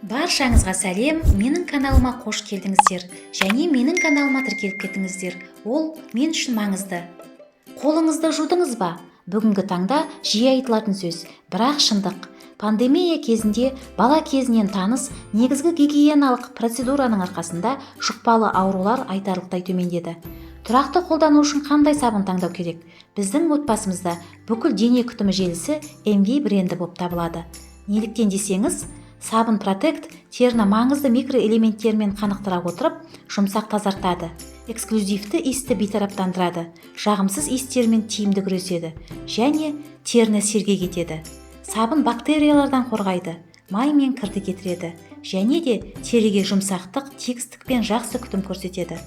Баршаңызға сәлем! Менің каналыма қош келдіңіздер және менің каналыма тіркеліп кетіңіздер, ол мен үшін маңызды. Қолыңызды жудыңыз ба? Бүгінгі таңда жиі айтылатын сөз, бірақ шындық. Пандемия кезінде бала кезінен таныс негізгі гигиеналық процедураның арқасында жұқпалы аурулар айтарлықтай төмендеді. Тұрақты қолдану үшін қандай сабын таңдау керек? Біздің отбасымызда бүкіл дене күтімі желісі MV бренді болып табылады. Неліктен десеңіз, сабын Протект теріні маңызды микроэлементтермен қанықтыра отырып, жұмсақ тазартады, эксклюзивті иісті бейтараптандырады, жағымсыз иістермен тиімді күреседі және теріні сергек етеді. Сабын бактериялардан қорғайды, май мен кірді кетіреді және де теріге жұмсақтық, тегістік пен жақсы күтім көрсетеді.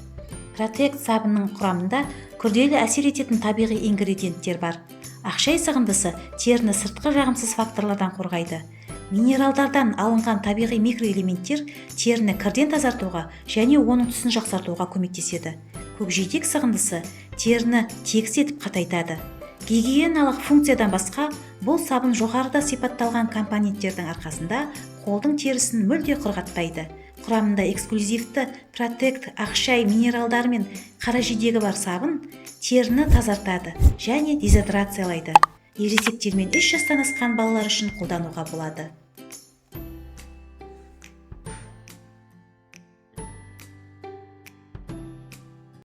Протект сабынның құрамында күрделі әсер ететін табиғи ингредиенттер бар. Ақшай сығындысы теріні сыртқы жағымсыз факторлардан қорғайды. Минералдардан алынған табиғи микроэлементтер теріні кірден тазартуға және оның түсін жақсартуға көмектеседі. Көкжидек сығындысы теріні тегіс етіп қатайтады. Гигиеналық функциядан басқа, бұл сабын жоғарыда сипатталған компоненттердің арқасында қолдың терісін мүлде құрғатпайды. Құрамында эксклюзивті Протект ақшай минералдары мен қара жидегі бар сабын теріні тазартады және дезодорациялайды. Ересектер мен 3 жастан асқан балалар үшін қолдануға болады.